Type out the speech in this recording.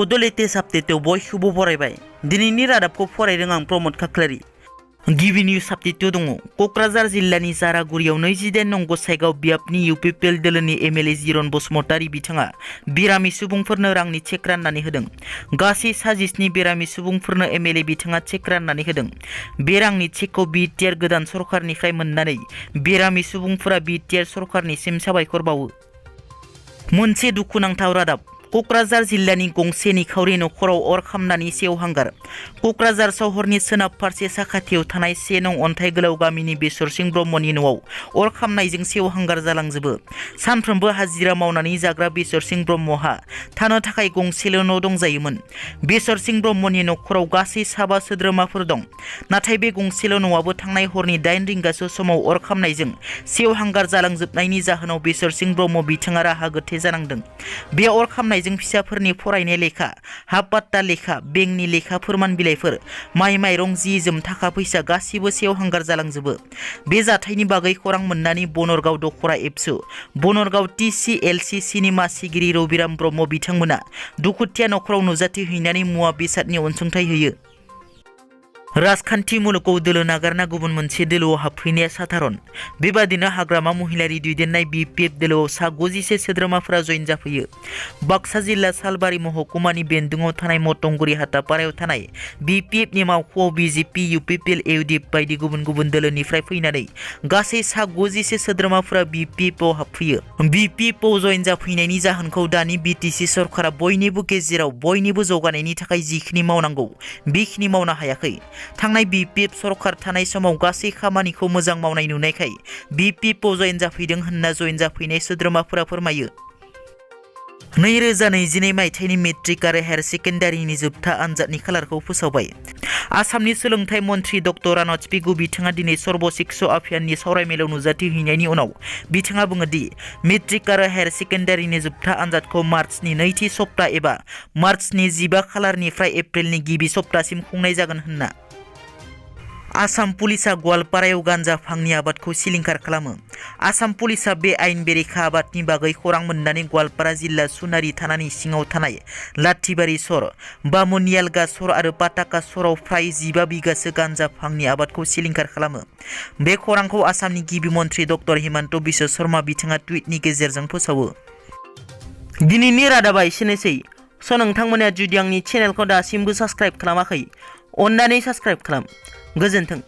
बड' लेटेस्ट आपडेटआव बयखौबो बरायबाय। दिनैनि रादाबखौ फरायदों आं प्रमद खाख्लारि। गिबि निउज आपडेटआव दङ। क'क्राझार जिल्लानि जारागुरियाव 29 नं गसाइगाव बियाबनि इउपिपिएल दोलोनि एमएलए जिरन बसुमतारी बिथाङा बेरामि सुबुंफोरनो रांनि चेक राननानै होदों। गासै 27 बेरामि सुबुंफोरनो एमएलए बिथाङा चेक राननानै होदों। बे रांनि चेकखौ बिटिआर गोदान सरकारनिफ्राय मोननानै बेरामि सुबुंफोरा बिटिआर सरकारनिसिम साबायखर बावो। मोनसे दुखुनांथाव रादाब। क'क्राझार जिल्लानि गंसे निखावरि नखराव अर खामनानै सेवहांगार। क'क्राझार सहरनि सोनाब फारसे साखाथियाव थानाय 1 नं अन्थाइ गोलाव गामिनि बेसर सिं ब्रह्मनि न'आव अर खामनायजों सेवहांगार जालांजोबो। सानफ्रोमबो हाजिरा मावनानै जाग्रा बेसर सिं ब्रह्महा थानो थाखाय गंसेल' न' दंजायोमोन। बेसर सिं ब्रह्मनि नखराव गासै 7 सोद्रोमाफोर दं। नाथाय बे गंसेल' न'आबो थांनाय हरनि 8 रिंगासो समाव अर खामनायजों सेवहांगार जालांजोबनायनि जाहोनाव बेसर सिं ब्रह्म बिथाङा राहा गोथे जानांदों। बे अर खामनायजों फिसाफोरनि फरायनाय लेखा, हा पाट्टा लेखा, बेंकनि लेखा फोरमान बिलाइफोर, माइ माइरं, जि जोम, थाखा फैसा गासिबो सेवहांगार जालांजोबो। बे जाथायनि बागै खौरां मोननानै बनरगाव दखरा एबसु, बनरगाव TCLC सिनेमा सिगिरि रबिराम ब्रह्म बिथांमोना दुखुथिया नखराव नुजाथिहैनानै मुवा बेसादनि अनसुंथाइ होयो। राजखान्थि मुलुगाव दोलो नागारना गुबुन मोनसे दोलोआव हाबफैनाया साधारन। बेबादिनो हाग्रामा महिलारि दैदेननाय BPF दोलोआव सा 61 सोद्रोमाफोरा जइन जाफैयो। बाक्सा जिल्ला सालबारि महकुमानि बेन्दोंआव थानाय मटंगुरि हाटापारायाव थानाय BPF नि मावख'आव BJP, UPPL, UDF बायदि गुबुन गुबुन दोलोनिफ्राय फैनानै गासै सा 61 सोद्रोमाफोरा BPF आव हाबफैयो। BPF आव जइन जाफैनायनि जाहोनखौ दानि BTC सरकारा बयनिबो गेजेराव बयनिबो जौगानायनि थाखाय जिखिनि मावनांगौ बेखिनि मावनो हायाखै। थांनाय BPF सरकार थानाय समाव गासै खामानिखौ मोजां मावनाय नुनायखाय BPF आव जइन जाफैदों होनना जइन जाफैनाय सोद्रोमाफोरा फोरमायो। 2021 मायथाइनि मेट्रिक आरो हायार सेकेन्डारिनि जोबथा आनजादनि खालारखौ फोसावबाय। आसामनि सोलोंथाइ मन्थ्रि डक्टर रानज पेगु बिथाङा दिनै सर्व शिक्षा अभियाननि सावरायमेलाव नुजाथिहैनायनि उनाव बिथाङा बुङो दि मेट्रिक आरो हायार सेकेन्डारिनि जोबथा आनजादखौ मार्चनि नैथि सप्ता एबा मार्चनि 15 खालारनिफ्राय एप्रिलनि गिबि सप्तासिम खुंनाय जागोन होनना। आसाम पुलिसा गवालपारायाव गान्जा भांनि आबादखौ सिलिंखार खालामो। आसाम पुलिसा बे आयेन बेरेखा आबादनि बागै खौरां मोननानै गवालपारा जिल्ला सुनारि थानानि सिङाव थानाय लाथिबारि सर, बामुनियालगा सर आरो पाटाका सराव फ्राय 15 बिगासो गान्जा भांनि आबादखौ सिलिंखार खालामो। बे खौरांखौ आसामनि गिबि मन्थ्रि डक्टर हिमन्त बिश्व शर्मा बिथाङा टुइटनि गेजेरजों फोसावो। दिनैनि रादाबा एसेनोसै। नोंथांमोना जुदि आंनि चेनेलखौ दासिमबो साबस्क्राइब खालामाखै, अन्नानै साबस्क्राइब खालाम। गोजोन्थों।